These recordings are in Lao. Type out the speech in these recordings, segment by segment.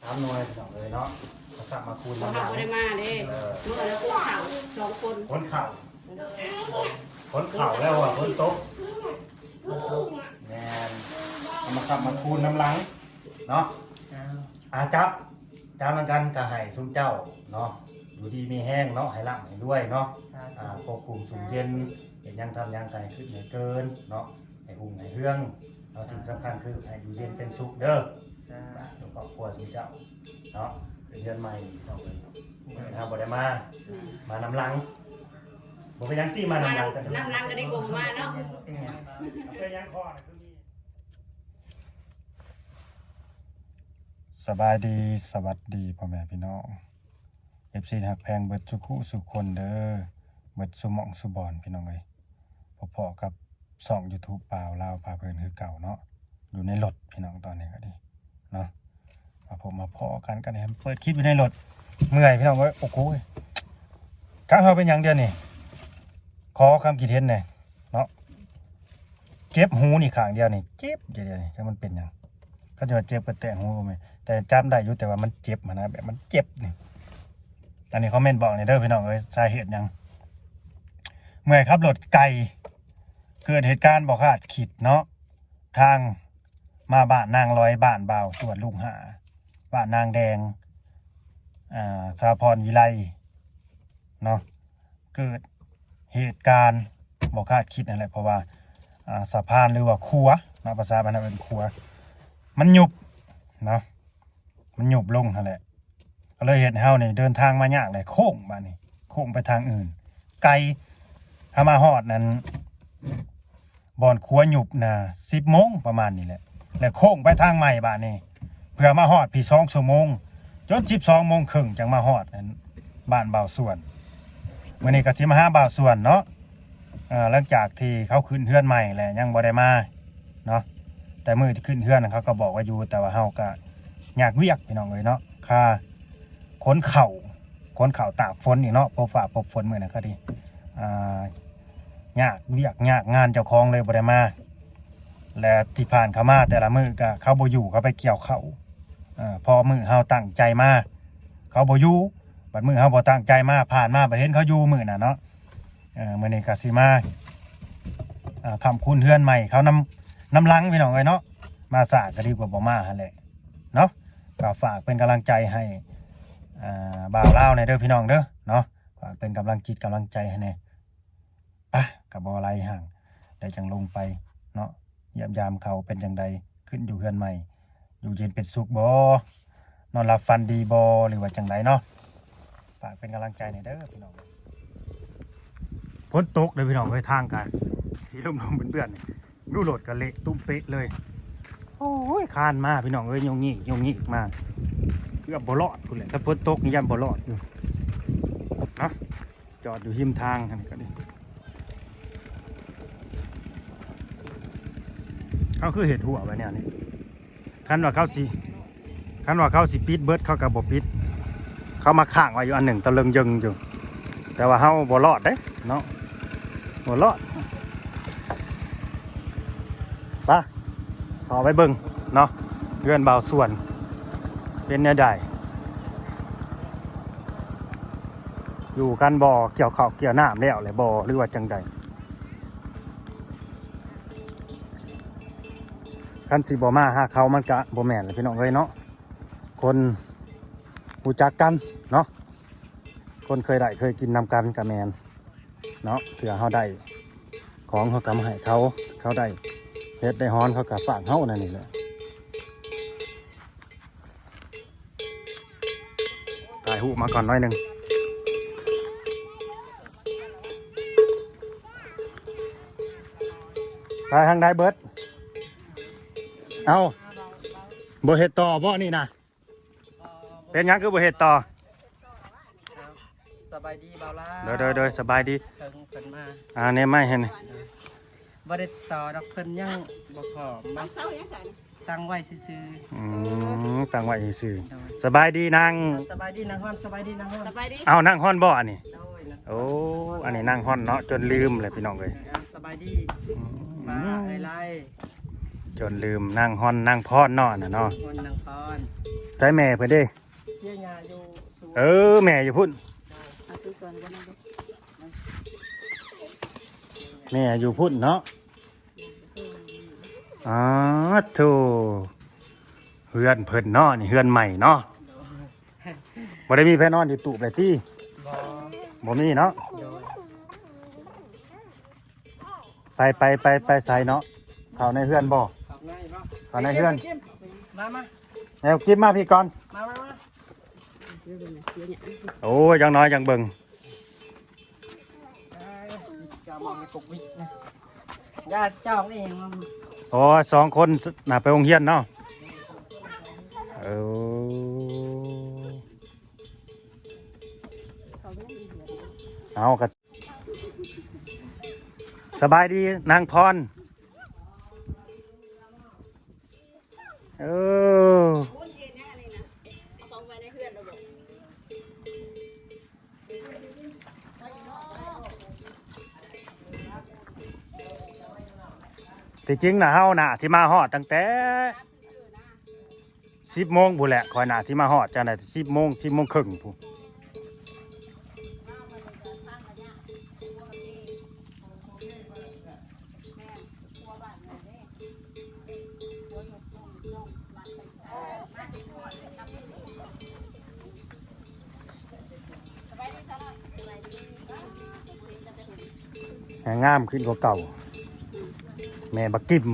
ສາມໜ່ວຍ ພີ່ນ້ອງເອີຍເນາະ ມາສັບມາຄູນ ເຮົາບໍ່ໄດ້ມາເດ້ ເອີ ເມື່ອແລ້ວຄົນເຂົາສອງຄົນ ຄົນເຂົາ ຄົນເຂົາ ແລ້ວວ່າຝົນຕົກ ແມ່ນ ເອົາມາສັບມາຄູນນຳຫຼັງເນາະ ເຈົ້າ ອາ ຈັບ ຈັບນຳກັນ ກໍໃຫ້ຊຸມເຈົ້າເນາະ ຢູ່ດີມີແຮງເນາະ ໃຫ້ລ່ຳໃຫ້ລວຍເນາະ ສາທຸ ອາ ຄວບຄຸມສຸກເຢັນ ເຮັດຫຍັງທຳຫຍັງກໍໃຫ້ຂຶ້ນໃຫ້ເກີນເນາະ ໃຫ້ຮຸ່ງໃຫ້ເຮືອງເນາະ ສິ່ງສຳຄັນຄືໃຫ້ຢູ່ເຢັນເປັນສຸກເດີ ສາທຸ ຢູ່ຄອບຄົວຊຸມເຈົ້າເນາະ ເປັນເຮືອນໃໝ່ເນາະ ເພິ່ນເຮົາບໍ່ໄດ້ມາ ອືມ ມານຳຫຼັງ ບໍ່ເປັນຫຍັງຕິ ມານຳຫຼັງກັນ ມານຳຫຼັງກໍດີກວ່າບໍ່ມາເນາະ ເປັນຫຍັງ ເປັນຫຍັງ ຂໍນະຄືມີ ສະບາຍດີ ສະຫວັດດີພໍ່ແມ່ພີ່ນ້ອງ ເອັຟຊີ ຮັກແພງເບິດສູ່ຄູ່ສູ່ຄົນເດີ ເບິດສູ່ໝ່ອງສູ່ບ່ອນພີ່ນ້ອງເອີຍ ພໍ້ກັບຊ່ອງຢູທູບບ່າວລາວພາເພີນຄືເກົ່າເນາະ ຢູ່ໃນລົດພີ່ນ້ອງ ຕອນນີ້ກໍດີເນາະ ມາພົບມາພໍ້ກັນ ກໍໄດ້ເປີດຄລິບຢູ່ໃນລົດ ເມື່ອຍພີ່ນ້ອງເອີຍ ໂອ້ໂຫ ຈັກເຮົາເປັນຫຍັງດຽວນີ້ ຂໍຄຳຄິດເຫັນແດ່ເນາະ ເຈັບຫູນີ້ຂ້າງດຽວນີ້ ເຈັບດຽວນີ້ ຈັກມັນເປັນຫຍັງ ເຂົາຈະວ່າເຈັບກໍແຕະຫູບໍ່ແມ່ນ ແຕ່ຈຳໄດ້ຢູ່ ແຕ່ວ່າມັນເຈັບຫັ້ນນະ ແບບມັນເຈັບນີ້ ອັນນີ້ຄອມເມັນບອກແດ່ເດີພີ່ນ້ອງເອີຍ ສາເຫດຫຍັງ ເມື່ອຍຂັບລົດໄກ ເກີດເຫດການບໍ່ຄາດຄິດເນາະ ທາງມາບ້ານນາງລອຍ ບ້ານບ່າວສວນລຸງຫ້າ ບ້ານນາງແດງ ອາ ສາພອນວິໄລເນາະ ເກີດເຫດການບໍ່ຄາດຄິດນັ້ນແຫຼະ ເພາະວ່າ ອາ ສະພານ ຫຼືວ່າຂົວເນາະ ພາສາບ້ານເຮົາເອີ້ນຂົວ ມັນຍຸບເນາະ ມັນຍຸບລົງຫັ້ນແຫຼະ ກໍເລີຍເຮັດໃຫ້ເຮົານີ້ເດີນທາງມາຍາກແຫຼະ ໂຄ້ງບາດນີ້ ໂຄ້ງໄປທາງອື່ນ ໄກ ເຮົາມາຮອດນັ້ນ ບ່ອນຂົວຍຸບນະ ສິບໂມງປະມານນີ້ແຫຼະ ແລ້ວໂຄ້ງໄປທາງໃໝ່ບາດນີ້ ເພື່ອມາຮອດພີ້ສອງຊົ່ວໂມງ ຈົນສິບສອງໂມງເຄິ່ງຈັ່ງມາຮອດອັນບ້ານບ່າວສວນ ມື້ນີ້ກໍຊິມາຫາບ່າວສວນເນາະ ເອີ ຫຼັງຈາກທີ່ເຂົາຂຶ້ນເຮືອນໃໝ່ແລ້ວຍັງບໍ່ໄດ້ມາເນາະ ແຕ່ມື້ທີ່ຂຶ້ນເຮືອນເຂົາກໍບອກວ່າຢູ່ ແຕ່ວ່າເຮົາກໍຍາກວຽກພີ່ນ້ອງເອີຍເນາະ ຄ່າ ຂົນເຂົ້າ ຂົນເຂົ້າຕາກຝົນອີກເນາະ ພົບຟ້າພົບຝົນມື້ນັ້ນກໍດີ ອ່າ ຍາກວຽກຍາກງານເຈົ້າຂອງເລີຍບໍ່ໄດ້ມາ ແລະທີ່ຜ່ານເຂົາມາແຕ່ລະມື້ກໍເຂົາບໍ່ຢູ່ ເຂົາໄປກ່ຽວເຂົ້າ ເອີ ພໍມື້ເຮົາຕັ້ງໃຈມາ ເຂົາບໍ່ຢູ່ ບັດມື້ເຮົາບໍ່ຕັ້ງໃຈມາ ຜ່ານມາບັດເຫັນເຂົາຢູ່ມື້ນັ້ນເນາະ ເອີ ມື້ນີ້ກໍຊິມາ ອ່າ ຄ້ຳຄູນເຮືອນໃໝ່ເຂົານຳ ນຳຫຼັງພີ່ນ້ອງເອີຍເນາະ ມາຊ້າກໍດີກວ່າບໍ່ມາຫັ້ນແຫຼະ ເນາະ ກໍຝາກເປັນກຳລັງໃຈໃຫ້ ອ່າ ບ່າວລາວແດ່ເດີພີ່ນ້ອງເດີເນາະ ຝາກເປັນກຳລັງຈິດກຳລັງໃຈໃຫ້ແດ່ ປະ ກໍບໍ່ໄຫຼຫ່າງ ແລ້ວຈັ່ງລົງໄປເນາະ ຢ້ຽມຢາມເຂົາເປັນຈັ່ງໃດ ຂຶ້ນຢູ່ເຮືອນໃໝ່ ຢູ່ເຢັນເປັນສຸກບໍ່ ນອນຫຼັບຝັນດີບໍ່ ຫຼືວ່າຈັ່ງໃດເນາະ ຝາກເປັນກຳລັງໃຈແດ່ເດີພີ່ນ້ອງ ຝົນຕົກເດີພີ່ນ້ອງເອີຍ ທາງກໍສີລົມໆເປື້ອນໆ ດູລົດກໍເລະຕຸ້ມເປະເລີຍ ໂອ້ຍ ຄານມາພີ່ນ້ອງເອີຍ ໂຍງຍິກໂຍງຍິກມາ ເກືອບບໍ່ລອດພຸ້ນແຫຼະ ຖ້າຝົນຕົກນີ້ຢ້ານບໍ່ລອດຢູ່ເນາະ ຈອດຢູ່ຮິມທາງຫັ້ນກໍດີ ເຂົາຄືເຮັດຮົ້ວໄວ້ແນວນີ້ ຄັນວ່າເຂົາຊິ ຄັນວ່າເຂົາຊິປິດເບິດ ເຂົາກໍບໍ່ປິດ ເຂົາມາຄ້າງໄວ້ຢູ່ອັນໜຶ່ງ ຕະເລິງເຢິງຢູ່ ແຕ່ວ່າເຮົາບໍ່ລອດເດ້ເນາະ ບໍ່ລອດ ໄປ ເຂົ້າໄປເບິ່ງເນາະ ເຮືອນບ່າວສວນ ເປັນແນວໃດ ຢູ່ກັນບໍ່ ກ່ຽວເຂົ້າກ່ຽວນ້ຳແລ້ວແຫຼະບໍ່ ຫຼືວ່າຈັ່ງໃດ ຄັນຊິບໍ່ມາຫາເຂົາ ມັນກະບໍ່ແມ່ນແຫຼະພີ່ນ້ອງເອີຍເນາະ ຄົນຮູ້ຈັກກັນເນາະ ຄົນເຄີຍໄດ້ເຄີຍກິນນຳກັນກະແມ່ນເນາະ ເທື່ອເຮົາໄດ້ຂອງເຮົາກະມາໃຫ້ເຂົາ ເຂົາໄດ້ເຫັດໄດ້ຫອນເຂົາກະຝາກເຮົານັ້ນນີ້ແຫຼະ. ຖ່າຍຮູບມາກ່ອນໜ້ອຍໜຶ່ງ ໄປທາງໃດເບິດ ເອົ້າ ບໍ່ເຮັດຕໍ່ບໍ່ນີ້ນະ ເປັນຫຍັງຄືບໍ່ເຮັດຕໍ່? ສະບາຍດີບ່າວລາວ ໂດຍໆໆ ສະບາຍດີ ເຖິງເພິ່ນມາ ອ່າ ແນມໄມ້ໃຫ້ ບໍ່ໄດ້ຕໍ່ດອກ ເພິ່ນຍັງບໍ່ພ້ອມ ມາຕັ້ງໄວ້ຊື່ໆ ອືມ ຕັ້ງໄວ້ຊື່ໆ ໂດຍ ສະບາຍດີນາງ ສະບາຍດີນາງຮອນ ສະບາຍດີນາງຮອນ ສະບາຍດີ ອ້າວ ນາງຮອນບໍ່ອັນນີ້? ໂດຍ ໂອ້ ອັນນີ້ນາງຮອນເນາະ ຈົນລືມແຫຼະພີ່ນ້ອງເອີຍ ອ່າ ສະບາຍດີ ອືມ ປ້າເອື້ອຍຫຼາຍ ຈົນລືມນາງຮອນນາງພອນເນາະ ອັນນັ້ນເນາະ ຮອນນາງພອນ ໃສແມ່ເພິ່ນເດ້? ເສຍຫຍ້າຢູ່ສວນ. ເອີ ແມ່ຢູ່ພຸ້ນ. ເອົາໄປສວນກ່ອນນະລູກ. ແມ່ຢູ່ພຸ້ນເນາະ. ອາໂທ້ ເຮືອນເພິ່ນເນາະ ນີ້ເຮືອນໃໝ່ເນາະ. ບໍ່ໄດ້ມີໃຜນອນຢູ່ຕູບໃດຕິ? ບໍ່ ບໍ່ມີເນາະ. ໂດຍ ໄປ ໄປ ໄປ ໄປໃສເນາະ? ເຂົ້າໃນເຮືອນບໍ່? ເຂົ້າໃນບໍ່? ເຂົ້າໃນເຮືອນ. ມາ ມາ ແນວກິນມາພີ້ກ່ອນ. ມາ ມາ ມາ. ໂອ້ຍ ຢ່າງໜ້ອຍຈັ່ງເບິ່ງ. ເຈົ້າມອງໃນປົກວິກນະ. ຢ່າເຈົ້ານີ້. ອໍ ສອງຄົນນະໄປໂຮງຮຽນເນາະ. ເອີ ເອົາກະ ສະບາຍດີນາງພອນ. ເອີ ທີ່ຈິງນະ ເຮົາໜ້າຊິມາຮອດຕັ້ງແຕ່ສິບໂມງພຸ້ນແຫຼະ. ຂ້ອຍໜ້າຊິມາຮອດຈັ່ງໃດ ສິບໂມງ ສິບໂມງເຄິ່ງພຸ້ນ. ໃຫ້ງາມຂຶ້ນກວ່າເກົ່າ ແມ່ບັກກິມ.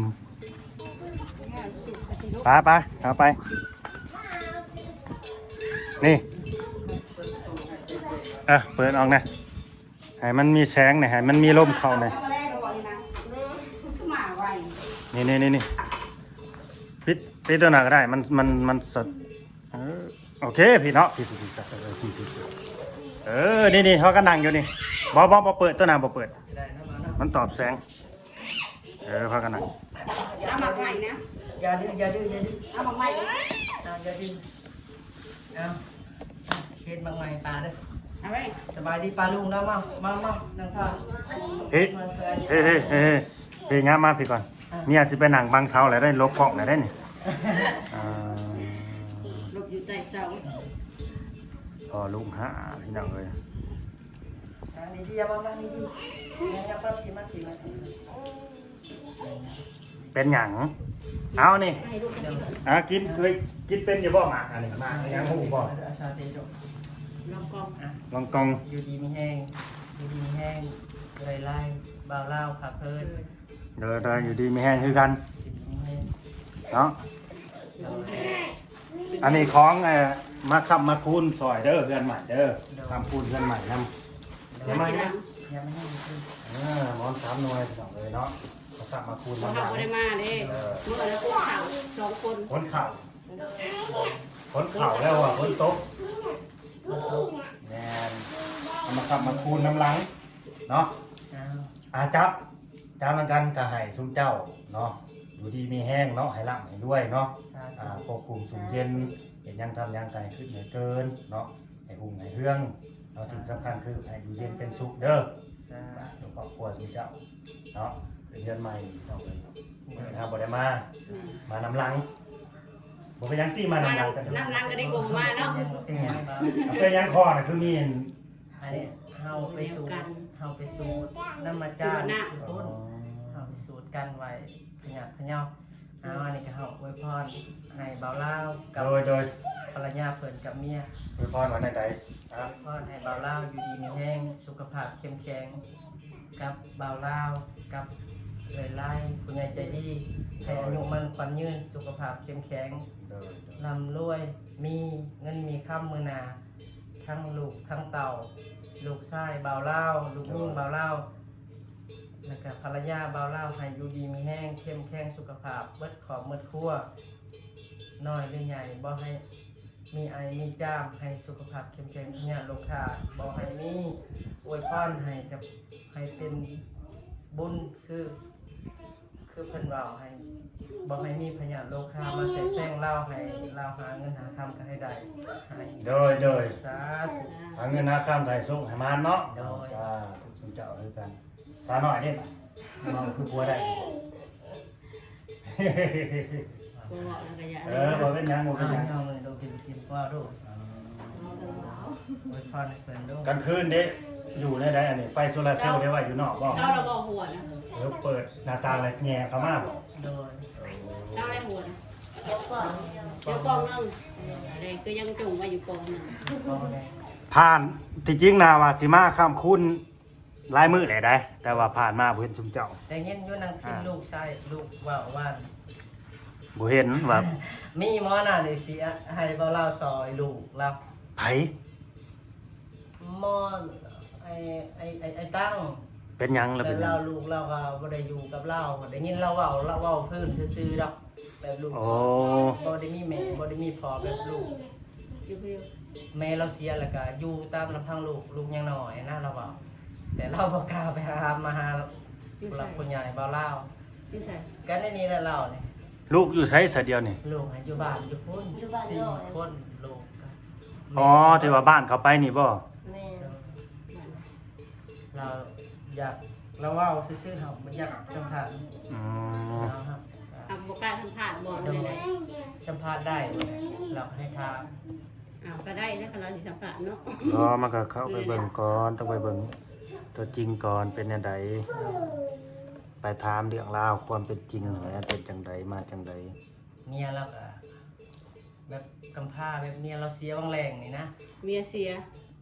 ໄປ ໄປ ເອົາໄປ ນີ້ ເອີ ເປີດອອກນະ. ໃຫ້ມັນມີແສງແດ່ ໃຫ້ມັນມີລົມເຂົ້າແດ່. ນີ້ໆໆໆ ປິດ ປິດຕົວນັ້ນກໍໄດ້ ມັນ ມັນ ມັນສະ ເອີ ໂອເຄ ພີ້ເນາະ ພີ້ ພີ້ ເອີ ພີ້ ພີ້ ເອີ ນີ້ໆ ເຮົາກໍນັ່ງຢູ່ນີ້. ບໍ່ ບໍ່ ບໍ່ເປີດ ຕົວນັ້ນບໍ່ເປີດ ມັນຕອບແສງ. ເອີ ພາກັນນະ ເອົາໝາກໄມ້ນະ. ຢ່າດື້ ຢ່າດື້ ຢ່າດື້. ເອົາໝາກໄມ້ ເອົາ ຢ່າດື້. ເອົາ ເຮັດໝາກໄມ້ປາເດີ. ເອົາໄວ້. ສະບາຍດີປ້າລຸງເນາະ. ມາ ມາ ມາ ນັ່ງທານ. ເຮີ ມາສະບາຍດີ ເຮີ ເຮີ ເຮີ ເຮີ ງາມມາພີ້ກ່ອນ. ອ່າ ເມຍຊິໄປນັ່ງບັງເສົາແລ້ວໄດ໋ ຫຼົບກ້ອງແລ້ວໄດ໋ນີ້. ອ່າ ຫຼົບຢູ່ໃຕ້ເສົາ. ພໍ່ລຸງຫາ ພີ່ນ້ອງເອີຍ. ອ່າ ນີ້ດີ ເອົາມາ ນີ້ດີ ມາ ມາ ມາ ມາ ມາ. ເປັນຫຍັງ? ເອົານີ້ ອ່າ ກິນ ເຄີຍກິນເປັນຢູ່ບໍ່ໝາກອັນນີ້? ໝາກຫຍັງຮູ້ບໍ່? ລອງກອງ ລອງກອງ. ຢູ່ດີມີແຮງ ຢູ່ດີມີແຮງ ເອື້ອຍຫຼາຍ ບ່າວລາວ ພາເພີນ. ໂດຍ ໂດຍ ຢູ່ດີມີແຮງຄືກັນ ຢູ່ດີມີແຮງເນາະ. ອັນນີ້ຂອງ ເອີ ມາຄ້ຳມາຄູນຊ່ອຍເດີ ເຮືອນໃໝ່ເດີ. ໂດຍ ຄ້ຳຄູນເຮືອນໃໝ່ນຳ. ໂດຍ ຢ່າມາ ຢ່າມາ ເອີ ໝອນສາມໜ່ວຍ ພີ່ນ້ອງເອີຍເນາະ. ມາຄ້ຳມາຄູນນຳ ບໍ່ໄດ້ມາເດ້. ເອີ ມື້ນັ້ນຄົນເຂົ້າສອງຄົນ ຄົນເຂົ້າ ຄົນເຂົ້າແລ້ວວ່າຝົນຕົກ. ແມ່ນ ເອົາມາຄ້ຳມາຄູນນຳຫຼັງເນາະ. ເຈົ້າ ອາ ຈັບ ຈາກນັ້ນກັນກໍໃຫ້ຊຸມເຈົ້າເນາະ ຢູ່ດີມີແຮງເນາະ ໃຫ້ລ່ຳໃຫ້ລວຍເນາະ. ສາທຸ ອ່າ ຄວບຄຸມຊຸ່ມເຢັນ ເຮັດຫຍັງທຳຫຍັງກໍໃຫ້ຂຶ້ນໃຫ້ເກີນເນາະ ໃຫ້ຮຸ່ງໃຫ້ເຮືອງເນາະ. ສິ່ງສຳຄັນຄືໃຫ້ຢູ່ເຢັນເປັນສຸກເດີ ສາທຸ ຄອບຄົວຊຸມເຈົ້າເນາະ. ເຮືອນໃໝ່ເນາະ ເຮົາບໍ່ໄດ້ມາ ແມ່ນ ມານຳຫຼັງ. ບໍ່ເປັນຫຍັງຕິ ມານຳຫຼັງກັນ ນຳຫຼັງກໍດີກວ່າບໍ່ມາເນາະ. ເປັນຫຍັງ ເປັນຫຍັງ ເປັນຫຍັງ ພໍ່ນະ ຄືມີອັນ ອັນນີ້ເຮົາໄປສູດ ເຮົາໄປສູດນຳອາຈານ ສູດນ້ຳ ອໍ ເຮົາໄປສູດກັນໄວ້ພະຍາດພະເຍົາ. ເຮົາອັນນີ້ກໍເຮົາອວຍພອນໃຫ້ບ່າວລາວກັບ ໂດຍ ໂດຍ ພັນລະຍາເພິ່ນກັບເມຍ. ອວຍພອນວ່າແນວໃດ? ອາ ອວຍພອນໃຫ້ບ່າວລາວຢູ່ດີມີແຮງ ສຸຂະພາບເຂັ້ມແຂງ ກັບບ່າວລາວ ກັບເອື້ອຍຫຼາຍ ຜູ້ໃຫຍ່ໃຈດີ ໃຫ້ອາຍຸໝັ້ນຂວັນຍືນ ສຸຂະພາບເຂັ້ມແຂງ ໂດຍ ໂດຍ ລ່ຳລວຍ ມີເງິນມີຄຳມື້ໜ້າ ທັງລູກທັງເຕົ້າ ລູກຊາຍບ່າວລາວ ລູກຍິງ ໂດຍ ບ່າວລາວ ແລ້ວກະພັນລະຍາບ່າວລາວ ໃຫ້ຢູ່ດີມີແຮງ ເຂັ້ມແຂງສຸຂະພາບ ເບິດຄອບເບິດຄົວ ນ້ອຍຫຼືໃຫຍ່ ບໍ່ໃຫ້ມີໄອມີຈາມ ໃຫ້ສຸຂະພາບເຂັ້ມແຂງ ພະຍາດໂລຄາບໍ່ໃຫ້ມີ. ອວຍພອນໃຫ້ກັບ ໃຫ້ເປັນບຸນຄື ຄືເພິ່ນເວົ້າ ໃຫ້ ບໍ່ໃຫ້ມີພະຍາດໂລຄາມາແຊກແຊງລາວ ໃຫ້ລາວຫາເງິນຫາຄຳກໍໃຫ້ໄດ້ ໃຫ້ ໂດຍ ໂດຍ ສາທຸ ຫາເງິນຫາຄຳກໍໃຫ້ໂຊກໃຫ້ໝານເນາະ. ໂດຍ ສາທຸ ຊຸມເຈົ້າຄືກັນ. ສາວນ້ອຍເດ້ ເວົ້າຄືຜົວໄດ້. ບໍ່ເວົ້າແລ້ວກໍຢ່າ ເອີ ບໍ່ເປັນຫຍັງ ບໍ່ເປັນຫຍັງ ເອົາ ເອົາ ເອົາ ເອົາ ເອົາ ອວຍພອນໃຫ້ເພິ່ນດູ ກາງຄືນເດ້ ຢູ່ແນວໃດ? ອັນນີ້ໄຟໂຊລາເຊວໄດ້ໄວ້ຢູ່ນອກບໍ່? ເຊົາແລ້ວບໍ່ຫົວນະ? ເອີ ເປີດໜ້າຕ່າງແລ້ວແຍ່ເຂົ້າມາບໍ່? ໂດຍ ເຊົາແລ້ວຫົວນະ? ດຽວກ່ອນ ດຽວກ່ອນໜຶ່ງ ເອີ ຄືຍັງຈົ່ງໄວ້ຢູ່ກ່ອນໜຶ່ງ ຜ່ານ ທີ່ຈິງນະວ່າຊິມາຄ້ຳຄູນ ຫຼາຍມື້ແຫຼະໄດ໋ ແຕ່ວ່າຜ່ານມາບໍ່ເຫັນຊຸມເຈົ້າ ໄດ້ຍິນຢູ່ນາງພິມ ອ່າ ລູກຊາຍ ລູກເວົ້າວ່າ ບໍ່ເຫັນວ່າ ມີໝໍນະ ຫຼືຊິໃຫ້ເວົ້າລາວຊ່ອຍລູກລາວ ໃຜ? ໝໍ ໄອ້ ໄອ້ ໄອ້ ໄອ້ຕັ້ງ ເປັນຫຍັງລະ ເປັນຫຍັງ? ລາວ ລູກລາວກໍບໍ່ໄດ້ຢູ່ກັບລາວ ໄດ້ຍິນລາວເວົ້າ ລາວເວົ້າພື້ນຊື່ໆດອກ ແບບລູກ ໂອ້ ບໍ່ໄດ້ມີແມ່ ບໍ່ໄດ້ມີພໍ່ ແບບລູກຢູ່ຜູ້ດຽວ ແມ່ລາວເສຍແລ້ວກໍຢູ່ຕາມລຳພັງລູກ ລູກຍັງນ້ອຍນະ ລາວເວົ້າ ແຕ່ລາວບໍ່ກ້າໄປຫາ ມາຫາ ຢູ່ໃສ? ຜູ້ຫຼັກຜູ້ໃຫຍ່ເວົ້າລາວ ຢູ່ໃສ? ກໍໃນນີ້ແຫຼະລາວນີ້ ລູກຢູ່ໃສຊະດຽວນີ້? ລູກຢູ່ບ້ານຢູ່ພຸ້ນ ຢູ່ບ້ານ ສີ່ຄົນລູກ ອໍ ທີ່ວ່າບ້ານເຂົາໄປນີ້ບໍ່? ແມ່ນ ລາວຢາກ ລາວເວົ້າຊື່ໆ ເຮົາບໍ່ຢາກສຳພາດ ອືມ ລາວ ເຮົາ ອ່າ ບໍ່ກ້າສຳພາດບໍ່? ໂດຍ ສຳພາດໄດ້ ລາວໃຫ້ຖາມ ອ້າວ ກໍໄດ້ແລ້ວ ຄັນລາວຊິສຳພາດເນາະ ບໍ່ ມັນກໍເຂົ້າໄປເບິ່ງກ່ອນ ຕ້ອງໄປເບິ່ງຕົວຈິງກ່ອນ ເປັນແນວໃດ ໄປຖາມເລື່ອງລາວຄວາມເປັນຈິງແຫຼະ ເປັນຈັ່ງໃດ ມາຈັ່ງໃດ ເມຍລາວກໍ ແບບກຳພ້າ ແບບເມຍລາວເສຍຫວ່າງແລງນີ້ນະ ເມຍເສຍ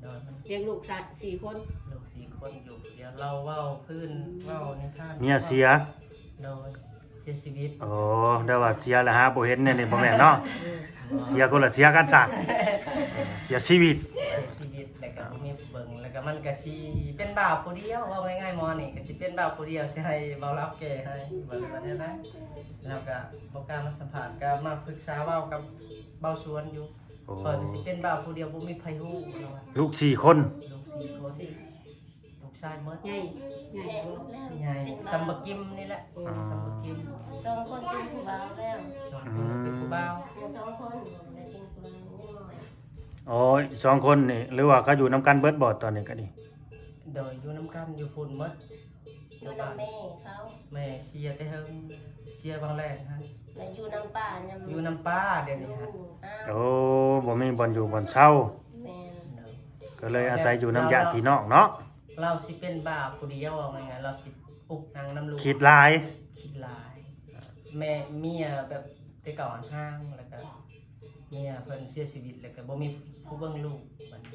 ໂດຍ ມັນ ລ້ຽງລູກສາມ ສີ່ຄົນ ລູກສີ່ຄົນ ຢູ່ຜູ້ດຽວ ລາວເວົ້າພື້ນ ອືມ ເວົ້ານິທານ ເມຍເສຍ ໂດຍ ເສຍຊີວິດ ໂອ້ ແຕ່ວ່າເສຍແລ້ວຫາບໍ່ເຫັນແນວນີ້ບໍ່ແມ່ນເນາະ ເສຍຄົນລະເສຍກັນຊະ ເສຍຊີວິດ ເສຍຊີວິດ ແລ້ວກໍບໍ່ມີຜູ້ເບິ່ງ ແລ້ວກໍມັນກໍຊິເປັນບ່າວຜູ້ດຽວ ເວົ້າງ່າຍໆ ໝໍນີ້ກໍຊິເປັນບ່າວຜູ້ດຽວ ຊິໃຫ້ບ່າວລາວແກ້ໃຫ້ ບໍ່ໄດ້ວ່າແນວໃດ ແລ້ວກໍບໍ່ກ້າມາສຳພາດ ກໍມາປຶກສາເວົ້າກັບ ເບົາສວນຢູ່ ໂອ້ ຂ້ອຍກໍຊິເປັນບ່າວຜູ້ດຽວ ບໍ່ມີໃຜຮູ້ ລາວວ່າ ລູກສີ່ຄົນ ລູກສີ່ຄົນ ລູກຊາຍໝົດ ໃຫຍ່ ໃຫຍ່ບໍ່? ໃຫຍ່ ເປັນບ່າວ ສ່ຳບັກກິມນີ້ແຫຼະ ໂອ້ ສ່ຳບັກກິມ ສອງຄົນເປັນຜູ້ບ່າວແລ້ວ ສອງຄົນເປັນຜູ້ບ່າວ ອືມ ຍັງສອງຄົນບໍ່ໄດ້ເປັນຜູ້ບ່າວ ຍັງນ້ອຍ ອໍ ສອງຄົນນີ້ ຫຼືວ່າເຂົາຢູ່ນຳກັນເບິດບໍ່ຕອນນີ້ກໍດີ? ໂດຍ ຢູ່ນຳກັນ ຢູ່ພຸ້ນໝົດ ຢູ່ນຳແມ່ເຂົາ ແມ່ເສຍແຕ່ເຫິງ ເສຍຫວ່າງແລງຫັ້ນ ແລ້ວຢູ່ນຳປ້າ ຍັງ ຢູ່ນຳປ້າດຽວນີ້ ຢູ່ ຫັ້ນ ອ້າວ ໂອ້ ບໍ່ມີບ່ອນຢູ່ບ່ອນເຊົາ ແມ່ນ ໂດຍ ກໍເລີຍອາໄສຢູ່ນຳຍາດພີ່ນ້ອງເນາະ ລາວຊິເປັນບ່າວຜູ້ດຽວ ເວົ້າງ່າຍໆ ລາວຊິປຸກນັ່ງນຳລູກ ຄິດຫຼາຍ ຄິດຫຼາຍ ແມ່ ເມຍແບບແຕ່ເກົ່າຫັ້ນຮ້າງ ແລ້ວກໍ ເມຍເພິ່ນເສຍຊີວິດ ແລ້ວກໍບໍ່ມີຜູ້ເບິ່ງລູກ ບັດນີ້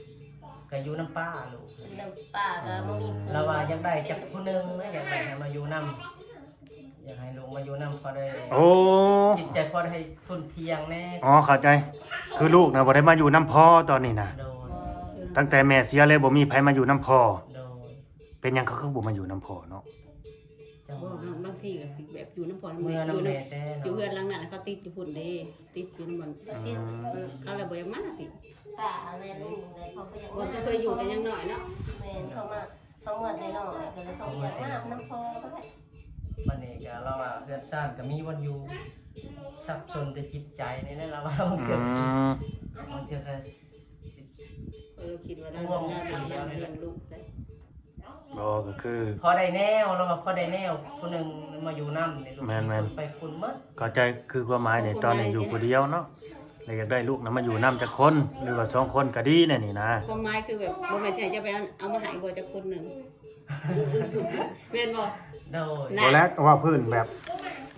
ກໍຢູ່ນຳປ້າລູກ ຢູ່ນຳປ້າກໍບໍ່ມີ ລາວວ່າຢາກໄດ້ຈັກຜູ້ໜຶ່ງນະ ຢາກໄດ້ໃຫ້ມາຢູ່ນຳ ຢາກໃຫ້ລູກມາຢູ່ນຳ ພໍໄດ້ ໂອ້ ຈິດໃຈພໍໄດ້ທຸນທ່ຽງແດ່ ອໍ ເຂົ້າໃຈ ຄືລູກນະບໍ່ໄດ້ມາຢູ່ນຳພໍ່ຕອນນີ້ນະ ໂດຍ ຕັ້ງແຕ່ແມ່ເສຍເລີຍບໍ່ມີໃຜມາຢູ່ນຳພໍ່ ໂດຍ ເປັນຫຍັງເຂົາຄືບໍ່ມາຢູ່ນຳພໍ່ເນາະ? ເຈົ້າ ບໍ່ ບາງ ບາງທີກໍຄືແບບຢູ່ນຳພໍ່ນຳແມ່ ເມືອນຳແມ່ແຕ່ເນາະ ຢູ່ເຮືອນຫຼັງນັ້ນ ເຂົາຕິດຢູ່ພຸ້ນເດ້ ຕິດຢູ່ນຳມັນ ອືມ ເອີ ເຂົາລະບໍ່ຢາກມາຕິ ປ້າແມ່ລູກແຫຼະ ເຂົາບໍ່ຢາກມາ ບໍ່ເຄີຍຢູ່ແຕ່ຍັງນ້ອຍເນາະ ແມ່ນ ເຂົາມາ ເຂົາເມືອແຕ່ນ້ອຍ ກໍເລີຍເຂົາບໍ່ຢາກມານຳພໍ່ເຂົາແຫຼະ ບັດນີ້ກໍລາວວ່າເຮືອນຊານກໍມີບ່ອນຢູ່ ສັບສົນແຕ່ຈິດໃຈນີ້ແຫຼະ ລາວວ່າ ອືມ ບາງເທື່ອກໍ ບາງເທື່ອກໍ ເອີ ຄິດວ່າລາວ ລາວ ລາວລ້ຽງລູກໄດ້ ບໍ່ ກໍຄືພໍໄດ້ແນວ ລາວວ່າພໍໄດ້ແນວ ຜູ້ໜຶ່ງມາຢູ່ນຳນີ້ ລູກ ແມ່ນໆ ໄປພຸ້ນໝົດ ເຂົ້າໃຈ ຄືຄວາມໝາຍນີ້ ຄວາມໝາຍ ຕອນນີ້ຢູ່ຜູ້ດຽວເນາະ ແລ້ວຢາກໄດ້ລູກນຳມາຢູ່ນຳຈັກຄົນ ຫຼືວ່າສອງຄົນກໍດີແນວນີ້ນະ ຄວາມໝາຍຄືແບບ ບໍ່ແມ່ນຊິໃຫ້ເຈົ້າໄປເອົາ ເອົາມາໃຫ້ບໍ່ ຈັກຄົນໜຶ່ງ ແມ່ນບໍ່? ໂດຍ ບໍ່ແລ້ວ ເວົ້າພື້ນແບບ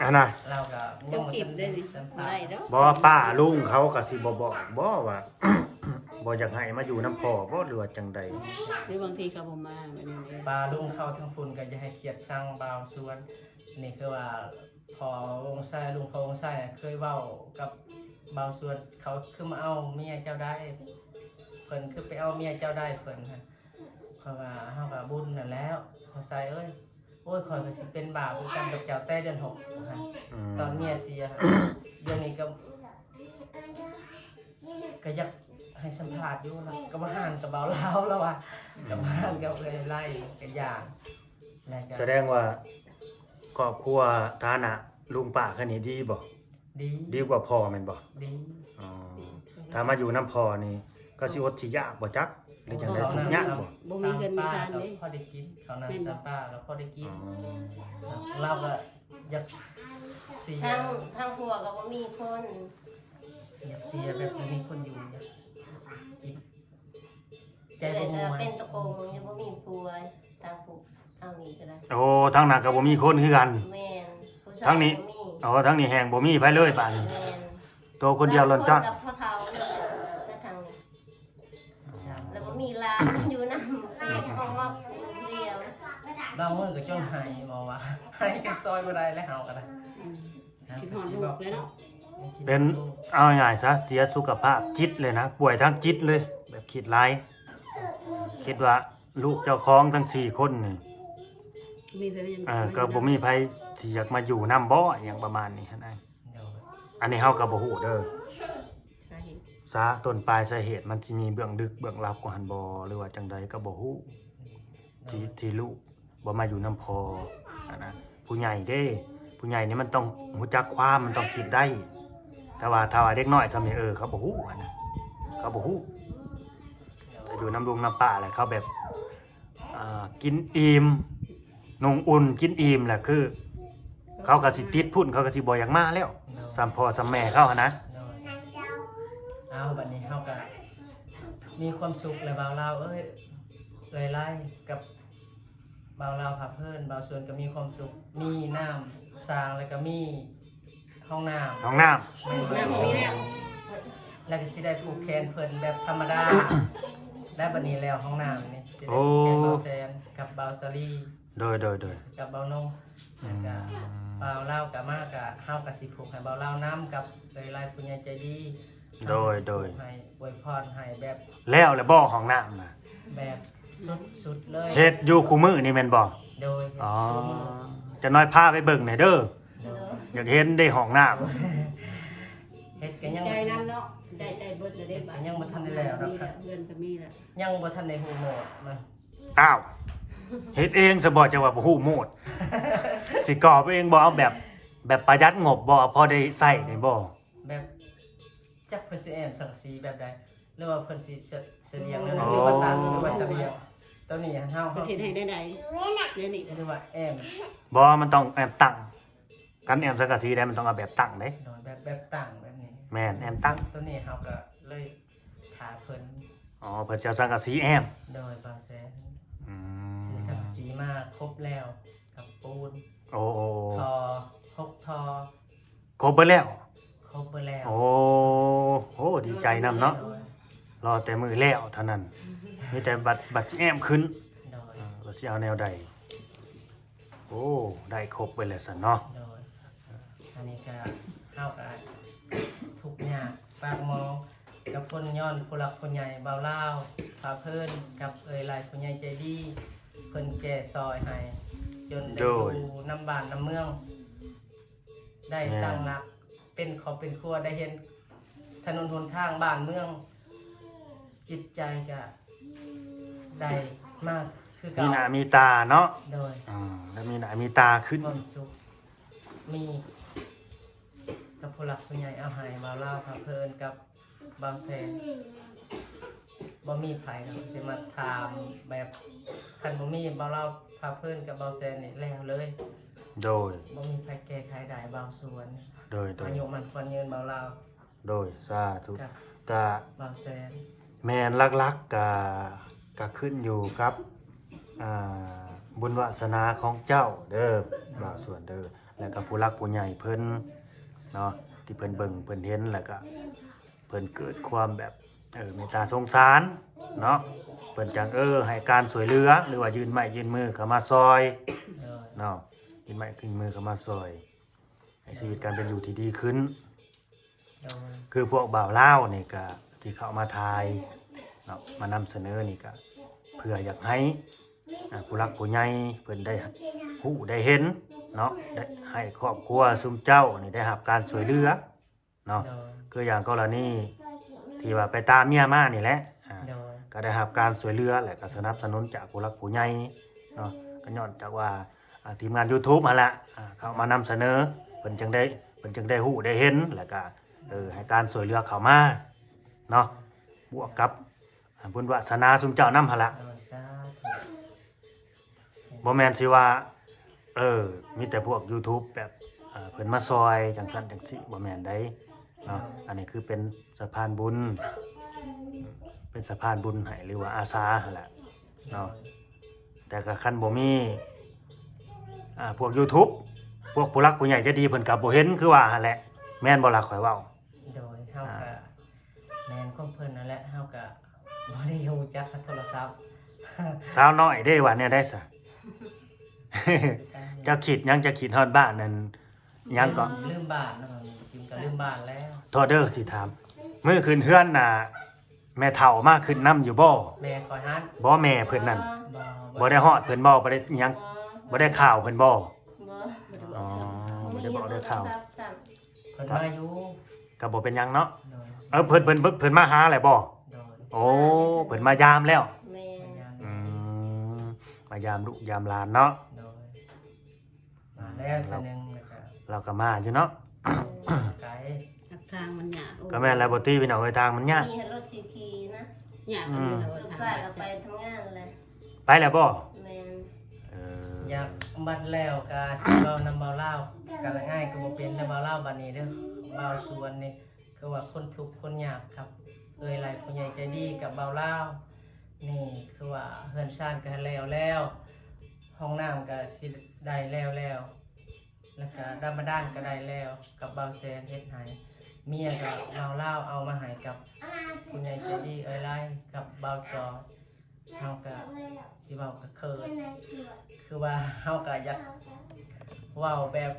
ອັນນະ ລາວກໍຍັງ ຄວາມຄິດເດ້ນີ້ ບໍ່ໄດ້ດອກ ບໍ່ ປ້າລຸງເຂົາກໍຊິບໍ່ບອກບໍ່ວ່າ ບໍ່ຢາກໃຫ້ມາຢູ່ນຳພໍ່ບໍ່ ຫຼືວ່າຈັ່ງໃດ? ຫຼືບາງທີກໍບໍ່ມາແບບນີ້ເດ້ ປ້າລຸງເຂົາທາງພຸ້ນກໍຢ່າໃຫ້ຄຽດຊັງບ່າວຊວນ ນີ້ຄືວ່າພໍ່ວົງໄຊ ລຸງພໍ່ວົງໄຊເຄີຍເວົ້າກັບບ່າວຊວນ ເຂົາຄືມາເອົາເມຍເຈົ້າໄດ້ ເພິ່ນຄືໄປເອົາເມຍເຈົ້າໄດ້ ເພິ່ນຫັ້ນ ຂ້ອຍວ່າເຮົາກໍບຸນນັ້ນແລ້ວ ພໍ່ໄຊເອີຍ ໂອ້ຍ ຂ້ອຍກໍຊິເປັນບ່າວຄືກັນກັບເຈົ້າແຕ່ເດືອນຫົກຫັ້ນ ອືມ ຕອນເມຍເສຍ ດຽວນີ້ກໍ ກໍຢາກໃຫ້ສຳພາດຢູ່ນະ ກໍບໍ່ຫ່າງກັບບ່າວລາວລະວ່າ ອືມ ກໍບໍ່ຫ່າງກັບເອື້ອຍໄລ່ກໍຢ່າ ແລ້ວກໍ ສະແດງວ່າຄອບຄົວຖານະລຸງປ້າຄືນີ້ດີບໍ່? ດີ ດີກວ່າພໍ່ແມ່ນບໍ່? ດີ ອໍ ຖ້າມາຢູ່ນຳພໍ່ນີ້ກໍຊິອົດຊິຍາກບໍ່ຈັກ ຫຼືຈັ່ງໃດ ທຸກຍາກບໍ່? ບໍ່ມີເຮືອນມີຊານເດ້ ພໍໄດ້ກິນ ເຂົ້ານ້ຳ ແມ່ນບໍ່? ຕຳປາກໍພໍໄດ້ກິນ ອໍ ລາວກໍ ຢາກເສຍ ທາງ ທາງຜົວກໍບໍ່ມີຄົນ ຢາກເສຍແບບບໍ່ມີຄົນຢູ່ ຈິດໃຈບໍ່ມ່ວນ ເປັນຕະໂກງ ຍັງບໍ່ມີຜົວ ທາງຜູ້ ທາງນີ້ກໍໄດ້ ໂອ້ ທາງນັ້ນກໍບໍ່ມີຄົນຄືກັນ ແມ່ນ ຜູ້ຊາຍທາງນີ້ບໍ່ມີ ອໍ ທາງນີ້ແຮງບໍ່ມີໃຜເລີຍບາດນີ້ ແມ່ນ ໂຕຄົນດຽວລ້ນຈ້ອນ ກັບພໍ່ເຖົ້າ ແຕ່ທາງນີ້ ແລ້ວບໍ່ມີຫຼານຢູ່ນຳ ເປັນອອກຄົນດຽວ ບາງມື້ກໍຈົນໄຫ້ ໝໍວ່າໄຫ້ກໍຊ່ອຍບໍ່ໄດ້ແລ້ວ ເຮົາກໍໄດ້ ອືມ ຄິດຮອດລູກເລີຍເນາະ ເປັນ ເອົາງ່າຍໆຊະ ເສຍສຸຂະພາບຈິດເລີຍນະ ປ່ວຍທາງຈິດເລີຍ ແບບຄິດຫຼາຍ ຄິດວ່າລູກເຈົ້າຂອງທັງສີ່ຄົນນີ້ ມີໃຜ ເອີ ກໍບໍ່ມີໃຜຊິຢາກມາຢູ່ນຳບໍ ອີ່ຫຍັງປະມານນີ້ຫັ້ນນະ ໂດຍ ອັນນີ້ເຮົາກໍບໍ່ຮູ້ເດີ ສາເຫດ ສາຕົ້ນປາຍສາເຫດ ມັນຊິມີເບື້ອງລຶກເບື້ອງລັບກວ່າຫັ້ນບໍ ຫຼືວ່າຈັ່ງໃດກໍບໍ່ຮູ້ ໂດຍ ທີ່ ທີ່ລູກບໍ່ມາຢູ່ນຳພໍ່ຫັ້ນນະ ຜູ້ໃຫຍ່ເດ້ ຜູ້ໃຫຍ່ນີ້ມັນຕ້ອງຮູ້ຈັກຄວາມ ມັນຕ້ອງຄິດໄດ້ ແຕ່ວ່າຖ້າວ່າເດັກນ້ອຍຊ່ຳນີ້ ເອີ ເຂົາບໍ່ຮູ້ຫັ້ນນະ ເຂົາບໍ່ຮູ້ ແຕ່ຢູ່ນຳລຸງນຳປ້າແຫຼະ ເຂົາແບບ ອ່າ ກິນອີ່ມ ນຸ່ງອຸ່ນ ກິນອີ່ມແຫຼະ ຄືເຂົາກໍຊິຕິດພຸ້ນ ເຂົາກໍຊິບໍ່ຢາກມາແລ້ວ ໂດຍ ສ່ຳພໍ່ສ່ຳແມ່ເຂົາຫັ້ນນະ ໂດຍ ເອົາ ບັດນີ້ເຮົາກໍມີຄວາມສຸກແລ້ວ ບ່າວລາວເອີຍ ເອື້ອຍຫຼາຍກັບບ່າວລາວພາເພີນ ບ່າວສວນກໍມີຄວາມສຸກ ມີນ້ຳສ້າງ ແລ້ວກໍມີ ຫ້ອງນ້ຳ ຫ້ອງນ້ຳ ແມ່ນ ນ້ຳມີແລ້ວ ແລ້ວກໍຊິໄດ້ຜູກແຂນເພິ່ນແບບທຳມະດາ ແລ້ວບັດນີ້ແລ້ວຫ້ອງນ້ຳນີ້ ຊິໄດ້ ໂອ້ ຜູກແຂນບ່າວແສນກັບບ່າວສາລີ ໂດຍ ໂດຍ ໂດຍ ກັບບ່າວນົງ ອືມ ແລ້ວກໍບ່າວລາວກໍມາ ກໍເຮົາກໍຊິຜູກໃຫ້ບ່າວລາວນຳ ກັບເອື້ອຍຫຼາຍຜູ້ໃຫຍ່ໃຈດີ ໂດຍ ໂດຍ ໃຫ້ອວຍພອນໃຫ້ແບບ ແລ້ວແລ້ວບໍຫ້ອງນ້ຳນະ ແບບສຸດໆເລີຍ ເຮັດຢູ່ຄູ່ມື້ນີ້ແມ່ນບໍ່? ໂດຍ ອໍ ຈັກໜ້ອຍພາໄປເບິ່ງແດ່ເດີ ໂດຍ ຢາກເຫັນເດ້ຫ້ອງນ້ຳ ເຮັດກໍຍັງ ໃຈນຳເນາະ ໄດ້ ໄດ້ເບິດແລ້ວເດ້ ເຮັດກໍຍັງບໍ່ທັນໄດ້ແລ້ວດອກ ເຮືອນກໍມີແລ້ວ ຍັງບໍ່ທັນໄດ້ຮູ້ໝົດມັນ ອ້າວ ເຮັດເອງຊະບໍ່ ຈັ່ງວ່າບໍ່ຮູ້ໝົດ ຊິກໍ່ໄປເອງບໍ່ ເອົາແບບ ແບບປະຢັດງົບບໍ່ ເອົາພໍໄດ້ໃຊ້ນີ້ບໍ່? ແບບ ຈັກເພິ່ນຊິແອ້ມສັງກະສີແບບໃດ ຫຼືວ່າເພິ່ນຊິສະ ສະຫຼຽງແນວໃດ ອໍ ຫຼືວ່າຕັ້ງ ຫຼືວ່າສະຫຼຽງ ໂຕນີ້ເຮົາ ເພິ່ນຊິເຮັດໃຫ້ແນວໃດ ແນວນີ້ ຫຼືວ່າແອ້ມ ບໍ່ ມັນຕ້ອງແອ້ມຕັ້ງ ຄັນແອ້ມສັງກະສີໄດ້ ມັນຕ້ອງເອົາແບບຕັ້ງເດ້ ໂດຍ ແບບ ແບບຕັ້ງແບບນີ້ ແມ່ນ ແອ້ມຕັ້ງ ໂຕນີ້ເຮົາກໍເລີຍຖ້າເພິ່ນ ອໍ ເພິ່ນຊິເອົາສັງກະສີແອ້ມ ໂດຍ ບ່າວແສນ ອືມ ຊື້ສັງກະສີມາຄົບແລ້ວ ກັບປູນ ໂອ້ ໂອ້ ໂອ້ ທໍ່ ຫົກທໍ່ ຄົບເບິດແລ້ວ ຄົບເບິດແລ້ວ ໂອ້ ໂອ້ ດີໃຈນຳເນາະ ໂດຍ ລໍແຕ່ມື້ແລ້ວເທົ່ານັ້ນ ມີແຕ່ບັດ ບັດຊິແອ້ມຂຶ້ນ ໂດຍ ເອີ ວ່າຊິເອົາແນວໃດ ໂອ້ ໄດ້ຄົບເບິດແລ້ວຊັ້ນເນາະ ໂດຍ ອັນນີ້ກະ ເຮົາກະທຸກຍາກປາກໝອງ ກະພົ້ນຍ້ອນຜູ້ຫຼັກຜູ້ໃຫຍ່ ບ່າວລາວ ພາເພີນ ກັບເອື້ອຍຫຼາຍຜູ້ໃຫຍ່ໃຈດີ ເພິ່ນແກ່ຊ່ອຍໃຫ້ ຈົນໄດ້ ໂດຍ ຢູ່ນຳບ້ານນຳເມືອງ ໄດ້ ແມ່ນ ຕັ້ງຫຼັກເປັນຄອບເປັນຄົວ ໄດ້ເຫັນຖະໜົນຫົນທາງບ້ານເມືອງ ຈິດໃຈກະໄດ້ມາຄືເກົ່າ ມີໜ້າມີຕາເນາະ ໂດຍ ອືມ ໄດ້ມີໜ້າມີຕາຂຶ້ນ ຄວາມສຸກ ມີກັບຜູ້ຫຼັກຜູ້ໃຫຍ່ເອົາໃຫ້ ບ່າວລາວ ພາເພີນ ກັບ ບ່າວແສນ ບໍ່ມີໃຜດອກຊິມາຖາມແບບ ຄັນບໍ່ມີບ່າວລາວ ພາເພີນ ກັບບ່າວແສນນີ້ແລ້ວເລີຍ ໂດຍ ບໍ່ມີໃຜແກ້ໄຂໄດ້ ບ່າວສວນ ໂດຍ ໂດຍ ອາຍຸໝັ້ນຂວັນຍືນ ບ່າວລາວ ໂດຍ ສາທຸ ກະ ກະ ບ່າວແສນ ແມ່ນ ຫຼັກໆ ກະ ກະຂຶ້ນຢູ່ກັບ ອ່າ ບຸນວາສະໜາຂອງເຈົ້າເດີ ໂດຍ ບ່າວສວນເດີ ແລະກະຜູ້ຫຼັກຜູ້ໃຫຍ່ເພິ່ນເນາະ ທີ່ເພິ່ນເບິ່ງເພິ່ນເຫັນ ແລະກະ ເພິ່ນເກີດຄວາມແບບ ເອີ ເມດຕາສົງສານເນາະ ເພິ່ນຈັ່ງ ເອີ ໃຫ້ການຊ່ວຍເຫຼືອ ຫຼືວ່າຍື່ນໄມ້ຍື່ນມືເຂົ້າມາຊ່ອຍ ໂດຍ ເນາະ ຍື່ນໄມ້ຍື່ນມືເຂົ້າມາຊ່ອຍ ໃຫ້ຊີວິດການເປັນຢູ່ທີ່ດີຂຶ້ນ ໂດຍ ຄືພວກບ່າວລາວນີ້ກະ ທີ່ເຂົ້າມາຖ່າຍເນາະ ມານຳສະເໜີນີ້ກະ ເພື່ອຢາກໃຫ້ ອ່າ ຜູ້ຫຼັກຜູ້ໃຫຍ່ເພິ່ນໄດ້ຮູ້ໄດ້ເຫັນເນາະ ໄດ້ໃຫ້ຄອບຄົວຊຸມເຈົ້ານີ້ໄດ້ຮັບການຊ່ວຍເຫຼືອ ເນາະ ໂດຍ ຄືຢ່າງກໍລະນີທີ່ວ່າໄປຕາມເມຍມານີ້ແຫຼະ ອ່າ ໂດຍ ກໍໄດ້ຮັບການຊ່ວຍເຫຼືອ ແລະກໍສະໜັບສະໜູນຈາກຜູ້ຫຼັກຜູ້ໃຫຍ່ເນາະ ກໍຍ້ອນຈາກວ່າ ອ່າ ທີມງານ YouTube ຫັ້ນລະ ອ່າ ເຂົ້າມານຳສະເໜີ ເພິ່ນຈຶ່ງໄດ້ ເພິ່ນຈຶ່ງໄດ້ຮູ້ໄດ້ເຫັນ ແລະກໍ ເອີ ໃຫ້ການຊ່ວຍເຫຼືອເຂົ້າມາເນາະ ບວກກັບ ອ່າ ບຸນວາສະໜາຊຸມເຈົ້ານຳຫັ້ນລະ ໂດຍ ສາທຸ ບໍ່ແມ່ນຊິວ່າ ເອີ ມີແຕ່ພວກ YouTube ແບບ ເອີ ເພິ່ນມາຊ່ອຍຈັ່ງຊັ້ນຈັ່ງຊີ້ ບໍ່ແມ່ນໃດເນາະ. ອັນນີ້ຄືເປັນສະພານບຸນ ເປັນສະພານບຸນໃຫ້ ຫຼືວ່າອາສາຫັ້ນແຫຼະເນາະ. ແຕ່ກໍຄັນບໍ່ມີ ອ່າ ພວກ YouTube ພວກຜູ້ຫຼັກຜູ້ໃຫຍ່ໃຈດີເພິ່ນກໍບໍ່ເຫັນ ຄືວ່າຫັ້ນແຫຼະ ແມ່ນບໍ່ລະຂ້ອຍເວົ້າ? ໂດຍ ເຮົາ ອ່າ ກໍແມ່ນຂອງເພິ່ນນັ້ນແຫຼະ ເຮົາກໍບໍ່ໄດ້ຮູ້ຈັກໂທລະສັບ. ສາວນ້ອຍເດ້ ວ່າແນວໃດຊະ? ເຈົ້າຄິດຫຍັງ? ເຈົ້າຄິດຮອດບ້ານນັ້ນຫຍັງເກາະ? ລືມ ລືມບ້ານເນາະ ກິນກໍລືມບ້ານແລ້ວ. ໂທດເດີ ຊິຖາມ ມື້ຂຶ້ນເຮືອນນະ ແມ່ເຖົ້າມາຂຶ້ນນຳຢູ່ບໍ່? ແມ່ຂ້ອຍຫັ້ນ? ບໍ່ ແມ່ເພິ່ນນັ້ນ ບໍ່ ບໍ່ ບໍ່ໄດ້ຮອດເພິ່ນບໍ່? ບໍ່ໄດ້ຫຍັງ? ບໍ່ ບໍ່ໄດ້ຂ່າວເພິ່ນບໍ່? ບໍ່ ອໍ ບໍ່ໄດ້ບອກໄດ້ຂ່າວ. ເພິ່ນມາຢູ່ ກໍບໍ່ເປັນຫຍັງເນາະ. ໂດຍ ເອີ ເພິ່ນ ເພິ່ນ ເພິ່ນມາຫາແລ້ວບໍ່? ໂດຍ ໂອ້ ເພິ່ນມາຢາມແລ້ວ. ແມ່ນ ມາຢາມ ອືມ ມາຢາມລູກຢາມຫຼານເນາະ. ໂດຍ ມາແລ້ວເທື່ອໜຶ່ງ ແລ້ວກໍ ລາວກໍມາຢູ່ເນາະ. ໄກ ທາງມັນຍາກ. ໂອ້ ກໍແມ່ນແລ້ວ ບໍ່ຕິ ພີ່ນ້ອງເອີຍ ທາງມັນຍາກ. ມີລົດຊິຂີ່ນະ ຍາກ ອືມ ລູກຊາຍກໍໄປທຳງານແລ້ວ. ໄປແລ້ວບໍ່? ແມ່ນ ເອີ ຢາກບັດແລ້ວກໍຊິເວົ້ານຳບ່າວລາວ ກໍລະງ່າຍກໍບໍ່ເປັນແລ້ວບ່າວລາວບັດນີ້ເດີ. ບ່າວສວນນີ້ຄືວ່າຄົນທຸກຄົນຍາກກັບເອື້ອຍຫຼ້າຜູ້ໃຫຍ່ໃຈດີກັບບ່າວລາວນີ້ ຄືວ່າເຮືອນຊານກໍແລ້ວແລ້ວ ຫ້ອງນ້ຳກໍຊິໄດ້ແລ້ວແລ້ວ ແລ້ວກໍດຳບາດານກໍໄດ້ແລ້ວ ກັບບ່າວແສນເຮັດໃຫ້. ເມຍກໍບ່າວລາວເອົາມາໃຫ້ກັບຜູ້ໃຫຍ່ໃຈດີເອື້ອຍຫຼ້າກັບບ່າວຈອ ເຮົາກະຊິເວົ້າກະເຂີນ ຄືວ່າເຮົາກະຢາກເວົ້າແບບ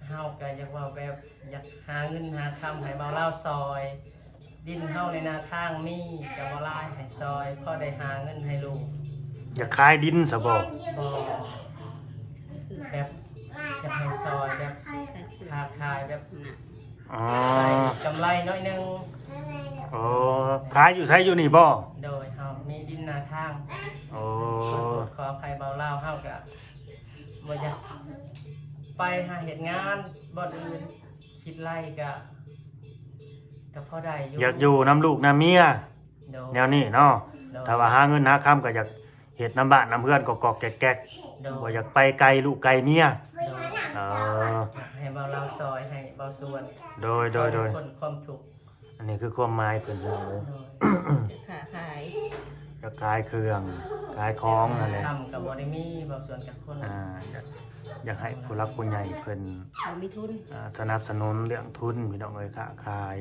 ເຮົາກະຢາກເວົ້າແບບ ຢາກຫາເງິນຫາຄຳໃຫ້ບ່າວລາວຊ່ອຍ. ດິນເຮົາໃນໜ້າທາງມີ ກະບໍ່ຫຼາຍ ໃຫ້ຊ່ອຍ ພໍໄດ້ຫາເງິນໃຫ້ລູກ. ຢາກຂາຍດິນຊະບໍ່? ບໍ່ ແບບ ຢາກໃຫ້ຊ່ອຍແບບ ຄ້າຂາຍແບບ ອໍ ກຳໄລໜ້ອຍໜຶ່ງ. ອໍ ຂາຍຢູ່ໃສ? ຢູ່ນີ້ບໍ່? ໂດຍ ເຮົາມີດິນໜ້າທາງ. ໂອ້ ຂໍອະໄພບ່າວລາວ ເຮົາກະບໍ່ຢາກໄປຫາເຮັດງານບ່ອນອື່ນ ຄິດໄລ່ກະ ກະພໍໄດ້ຢູ່ ຢາກຢູ່ນຳລູກນຳເມຍ. ໂດຍ ແນວນີ້ເນາະ. ໂດຍ ຖ້າວ່າຫາເງິນຫາຄຳກໍຢາກເຮັດນຳບ້ານນຳເຮືອນກອກໆແກກໆ. ໂດຍ ບໍ່ຢາກໄປໄກລູກໄກເມຍ. ໂດຍ ເອີ ຢາກໃຫ້ບ່າວລາວຊ່ອຍ ໃຫ້ບ່າວສວນ. ໂດຍ ໂດຍ ໂດຍ ຄົນຄວາມທຸກ. ອັນນີ້ຄືຄວາມໝາຍເພິ່ນເນາະ. ໂດຍ ຄ້າຂາຍ ຢາກຂາຍເຄື່ອງຂາຍຂອງຫັ້ນແຫຼະ. ຄຳກໍບໍ່ໄດ້ມີ ບ່າວສວນຈັກຄົນ. ອ່າ ຢາກ ຢາກໃຫ້ຜູ້ຫຼັກຜູ້ໃຫຍ່ເພິ່ນ ບໍ່ມີທຶນ ອ່າ ສະໜັບສະໜູນເລື່ອງທຶນ ພີ່ນ້ອງເອີຍ. ຄ້າຂາຍ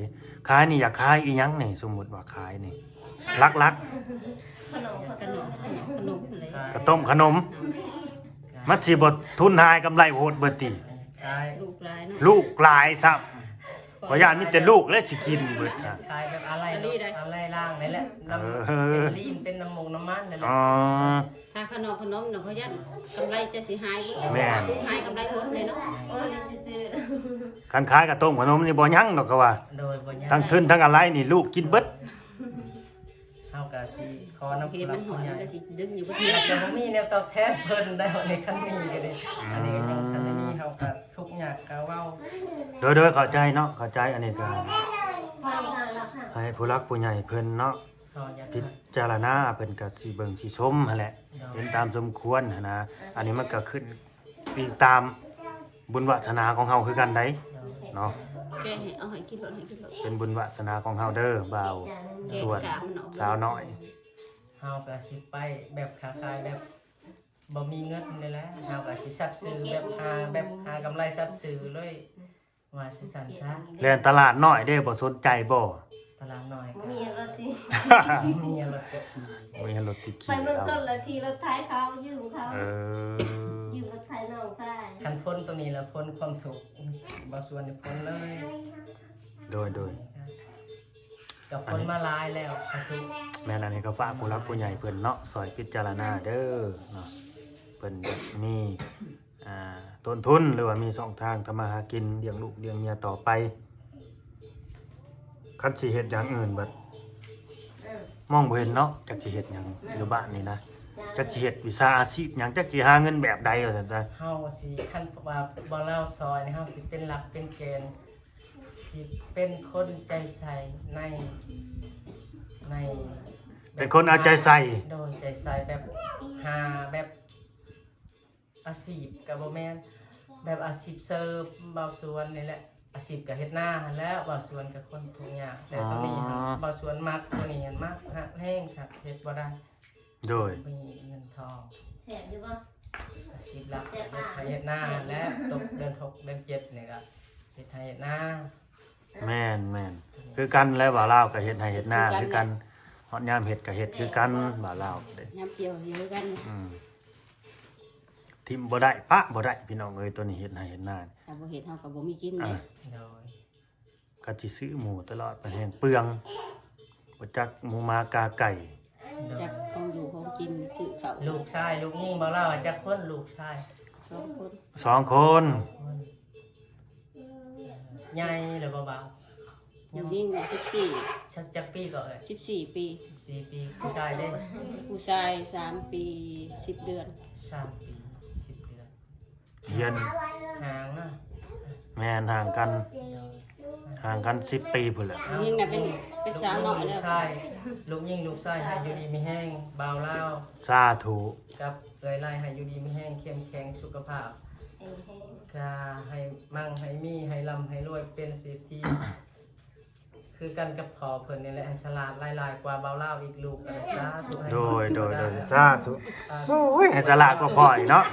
ຂາຍນີ້ຢາກຂາຍອີ່ຫຍັງນີ້? ສົມມຸດວ່າຂາຍນີ້ ຫຼັກໆ ຂະໜົມ ຂະໜົມ ຂະໜົມ ຂະໜົມເລີຍ ກະຕົ້ມຂະໜົມ. ມັນຊິບໍ່ທຶນຫຼາຍກຳໄລໂພດເບິດຕິ? ຂາຍ ລູກຫຼາຍເນາະ ລູກຫຼາຍຊ້ຳ. ຂ້ອຍຢ້ານມີແຕ່ລູກແຫຼະຊິກິນເບິດ. ຂາຍແບບອາໄລ່ລົດ ອາໄລ່ລ່າງນີ້ແຫຼະ ນຳ ເອີ ເປັນລີ້ນ ເປັນນ້ຳມົງນ້ຳມັນນີ້ແຫຼະ. ອໍ ຖ້າຂະໜົມ ຂະໜົມນະ ຂ້ອຍຢ້ານກຳໄລຈະຊິຫາຍເບິດ. ແມ່ນ ຫາຍກຳໄລຫົດແນ່ເນາະ. ຄັນຂາຍກະຕົ້ມຂະໜົມນີ້ບໍ່ຍັງດອກ ເຂົາວ່າ. ໂດຍ ບໍ່ຍັງ ທັງທຶນທັງອາໄລນີ້ລູກກິນເບິດ. ເຮົາກະຊິຂໍນຳຜູ້ຫຼັກຜູ້ໃຫຍ່ ມັນກະຊິດຶງຢູ່ເບິດ ແລ້ວກະບໍ່ມີແນວຕອບແທນເພິ່ນໄດ໋ ອັນນີ້ຄັນມີກະດີ. ອັນນີ້ກະຍັງທັນໄດ້ມີ ເຮົາກະທຸກຍາກກະເວົ້າ. ໂດຍ ໂດຍ ເຂົ້າໃຈເນາະ ເຂົ້າໃຈ. ອັນນີ້ກະໃຫ້ຜູ້ຫຼັກຜູ້ໃຫຍ່ເພິ່ນເນາະ ພິຈາລະນາ ເພິ່ນກະຊິເບິ່ງຊິຊົມຫັ້ນແຫຼະ ເຫັນຕາມສົມຄວນຫັ້ນນະ. ອັນນີ້ມັນກະຂຶ້ນອີງຕາມ ບຸນວາສະໜາຂອງເຮົາຄືກັນໃດ໋ເນາະ. ແກະໃຫ້ ເອົາໃຫ້ກິນໂລດ ໃຫ້ກິນໂລດ. ເປັນບຸນວາສະໜາຂອງເຮົາເດີ ບ່າວສວນ ສາວນ້ອຍ. ເຮົາກະຊິໄປແບບຄ້າຂາຍແບບບໍ່ມີເງິນນີ້ແຫຼະ ເຮົາກະຊິສັດຊື່ແບບຫາ ແບບຫາກຳໄລສັດຊື່ເລີຍ ວ່າຊັ້ນຊະ. ແລ່ນຕະຫຼາດນ້ອຍເດ້ ບໍ່ສົນໃຈບໍ່? ຕະຫຼາດນ້ອຍ ບໍ່ມີລົດຊິ ບໍ່ມີລົດຊິ ບໍ່ມີລົດຊິຂີ່. ໄປເມືອງຊົນລະຂີ່ລົດໄຖເຂົາ ຢືມເຂົາ. ເອີ ຢືມລົດໄຖນ້ອງຊາຍ. ຄັນຝົນໂຕນີ້ລະຝົນຄວາມທຸກ ບໍ່ຊວນຝົນເລີຍ. ໂດຍ ໂດຍ ກະຝົນມາຫຼາຍແລ້ວ ແມ່ນ. ອັນນີ້ກໍຝາກຜູ້ຫຼັກຜູ້ໃຫຍ່ເພິ່ນເນາະ ຊ່ອຍພິຈາລະນາເດີເນາະ. ເພິ່ນມີ ອ່າ ຕົ້ນທຶນ ຫຼືວ່າມີຊ່ອງທາງທຳມາຫາກິນ ລ້ຽງລູກລ້ຽງເມຍຕໍ່ໄປ. ຄັນຊິເຮັດຢ່າງອື່ນບັດ ເອີ ມອງບໍ່ເຫັນເນາະ ຈັກຊິເຮັດຫຍັງ ແມ່ນ ຢູ່ບ້ານນີ້ນະ. ເຈົ້າ ຈັກຊິເຮັດວິຊາອາຊີບຫຍັງ ຈັກຊິຫາເງິນແບບໃດວ່າຊັ້ນຊະ. ເຮົາຊິ ຄັນວ່າບໍ່ລາວຊອຍນີ້ ເຮົາຊິເປັນຫຼັກເປັນແກນ ຊິເປັນຄົນໃຈໃສ່ໃນ ໃນ ເປັນຄົນເອົາໃຈໃສ່. ໂດຍ ໃຈໃສ່ແບບຫາແບບ ອາຊີບກໍບໍ່ແມ່ນ ແບບອາຊີບເສີມ ບ່າວສວນນີ້ແຫຼະ ອາຊີບກໍເຮັດນາຫັ້ນແຫຼະ ບ່າວສວນກໍຄົນທຸກຍາກ ແຕ່ໂຕນີ້ຫັ້ນ ອໍ ບ່າວສວນມັກ ໂຕນີ້ຫັ້ນມັກຮັກແຮງຄັກ ເຮັດບໍ່ໄດ້ ໂດຍ ບໍ່ມີເງິນທອງ ແຊບຢູ່ບໍ່? ອາຊີບຫຼັກ ແຊບປານ ເຮັດໄຮ່ເຮັດນາຫັ້ນແຫຼະ ແຊບຢູ່ ຕົກເດືອນຫົກເດືອນເຈັດນີ້ກໍເຮັດໄຮ່ເຮັດນາ ແມ່ນໆ ຄືກັນແຫຼະ ບ່າວລາວກໍເຮັດໄຮ່ເຮັດນາຄືກັນ ຄືກັນ ຮອດຍາມເຮັດກໍເຮັດຄືກັນ ແມ່ນ ບ່າວລາວກໍໄດ້ ຍາມກ່ຽວກໍຢູ່ຄືກັນ ອືມ ຖິ້ມບໍ່ໄດ້ ປະບໍ່ໄດ້ ພີ່ນ້ອງເອີຍ ໂຕນີ້ເຮັດໄຮ່ເຮັດນາ ຖ້າບໍ່ເຮັດເຮົາກໍບໍ່ມີກິນເດ້ ອ່າ ໂດຍ ກໍຊິຊື້ໝູຕະຫຼອດ ມັນແຮ່ງເປືອງ ບໍ່ຈັກໝູໝາກາໄກ່ ໂດຍ ຈັກຂອງຢູ່ຂອງກິນ ຊື້ເຂົ້າ ລູກຊາຍລູກຍິງ ບ່າວລາວຈັກຄົນ ລູກຊາຍ ສອງຄົນ ສອງຄົນ ສອງຄົນ ໃຫຍ່ແລ້ວບໍ່ບ່າວ? ຜູ້ຍິງສິບສີ່ ຈັກ ຈັກປີກໍເອີຍ? ສິບສີ່ປີ ສິບສີ່ປີ ຜູ້ຊາຍເດ້? ຜູ້ຊາຍສາມປີສິບເດືອນ ສາມປີສິບເດືອນ ຮຽນ ຫ່າງເນາະ ແມ່ນ ຫ່າງກັນ ໂດຍ ຫ່າງກັນສິບປີພຸ້ນແຫຼະ ຍິງນະເປັນ ເປັນສາວນ້ອຍແລ້ວ ລູກຍິງລູກຊາຍ ລູກຍິງລູກຊາຍໃຫ້ຢູ່ດີມີແຮງ ບ່າວລາວ ສາທຸ ກັບເອື້ອຍໄລ່ໃຫ້ຢູ່ດີມີແຮງ ເຂັ້ມແຂງສຸຂະພາບ ກະໃຫ້ມັ່ງໃຫ້ມີ ໃຫ້ລ່ຳໃຫ້ລວຍ ເປັນເສດຖີ ຄືກັນກັບພໍ່ເພິ່ນນີ້ແຫຼະ ໃຫ້ສະຫຼາດຫຼາຍໆກວ່າບ່າວລາວອີກ ລູກກໍໄດ້ ສາທຸ ໃຫ້ ໂດຍ ໂດຍ ໂດຍ ສາທຸ ສາທຸ ໂອ້ຍ ໃຫ້ສະຫຼາດກວ່າພໍ່ອີກເນາະ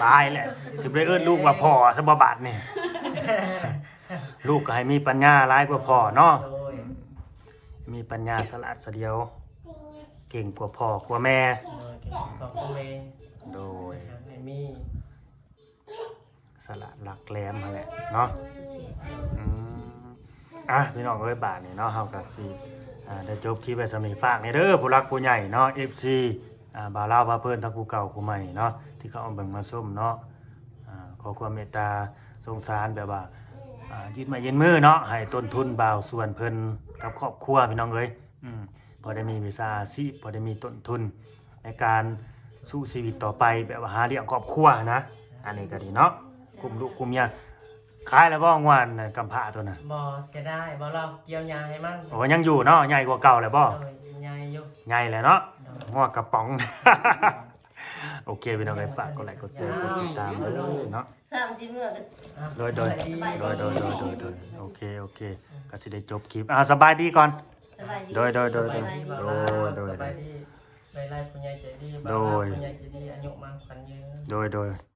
ຕາຍແຫຼະ ຊິໄດ້ເອີ້ນລູກວ່າພໍ່ຊະບໍ່ບາດນີ້ ລູກກໍໃຫ້ມີປັນຍາຫຼາຍກວ່າພໍ່ເນາະ ໂດຍ ມີປັນຍາສະຫຼາດສະຫຼຽວ ເກັ່ງກວ່າພໍ່ກວ່າແມ່ ໂດຍ ເກັ່ງກວ່າພໍ່ກວ່າແມ່ ໂດຍ ໃຫ້ມີ ສະຫຼາດຫຼັກແຫຼມຫັ້ນແຫຼະເນາະ ອືມ ອ່ະ ພີ່ນ້ອງເອີຍ ບາດນີ້ເນາະ ເຮົາກໍຊິ ອ່າ ໄດ້ຈົບຄລິບໄວ້ສ່ຳນີ້ ຝາກແດ່ເດີ ຜູ້ຫຼັກຜູ້ໃຫຍ່ເນາະ ເອັຟຊີ ອ່າ ບ່າວລາວພາເພີນ ທັງຜູ້ເກົ່າຜູ້ໃໝ່ເນາະ ທີ່ເຂົ້າມາເບິ່ງມາຊົມເນາະ ອ່າ ຂໍຄວາມເມດຕາສົງສານ ແບບວ່າ ອ່າ ຍືດໄມ້ຍືດມືເນາະ ໃຫ້ຕົ້ນທຶນບ່າວສວນເພິ່ນກັບຄອບຄົວ ພີ່ນ້ອງເອີຍ ອືມ ພໍໄດ້ມີວິຊາອາຊີບ ພໍໄດ້ມີຕົ້ນທຶນໃນການສູ້ຊີວິດຕໍ່ໄປ ແບບວ່າຫາລ້ຽງຄອບຄົວນະ ອັນນີ້ກໍດີເນາະ ກຸ້ມລູກກຸ້ມເມຍ ຂາຍແລ້ວບໍ່ ງົວກຳພ້າໂຕນັ້ນ? ບໍ່ ເສຍດາຍ ບໍ່ລອກ ກ່ຽວຫຍ້າໃຫ້ມັນ ໂອ້ ຍັງຢູ່ເນາະ ໃຫຍ່ກວ່າເກົ່າແລ້ວບໍ່? ໂດຍ ໃຫຍ່ຢູ່ ໃຫຍ່ແລ້ວເນາະ ໂດຍ ງົວກະປ໋ອງ ໂອເຄ ພີ່ນ້ອງເອີຍ ຝາກກົດໄລກ໌ ກົດແຊ ກົດຕິດຕາມເດີເນາະ ສາມສີ່ມື້ກໍ ໂດຍ ໂດຍ ສະບາຍດີ ໂດຍ ໂດຍ ໂດຍ ໂດຍ ໂອເຄ ໂອເຄ ກໍຊິໄດ້ຈົບຄລິບ ອ່າ ສະບາຍດີກ່ອນ ສະບາຍດີ ໂດຍ ໂດຍ ໂດຍ ສະບາຍດີ ໂດຍ ໂດຍ ສະບາຍດີ ຫຼາຍໆ ຜູ້ໃຫຍ່ໃຈດີ ໂດຍ ບ່າວລາວ ຜູ້ໃຫຍ່ໃຈດີ ອາຍຸໝັ້ນຂວັນຍືນ ໂດຍ ໂດຍ